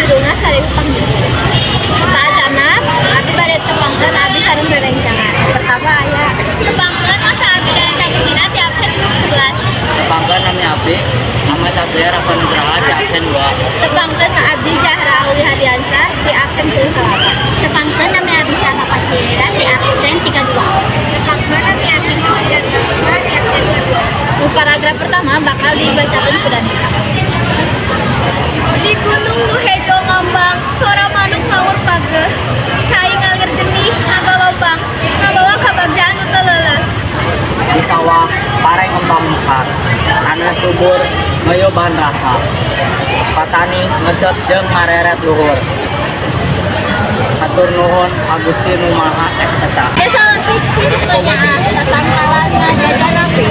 Judulna Seribu Panghibur. Saacana abi bade tepangkeun abi sareng rerencangan. Pertama aya. Tepangkeun, masa abdi dari Agustina ti absen 11. Tepangkeun, nami abdi Ahmad Satria Rafa Nugraha di absen 2. Tepangkeun, abdi Jahra Auli Hadiansyah di absen 38. Tepangkeun, nami abdi Safa Fatira ti absen 32. Tepangkeun, nami abdi Muhammad di absen 22. Nu paragraf pertama bakal dibacakan ku Danika. Di gunung nu hejo ngambang, sora manuk ngawur pageh. Cai ngalir jenih ngagalombang, ngabawa kabagjaan nu teu leuleus. Di sawah pare ngembang mekar, tanah subur ngayuban rasa. Patani ngesot jeung ngareret luhur. Hatur nuhun ka Gusti Nu Maha Esa. Desa leutik kitu nyaah, tatangkalan ngajaga rapi.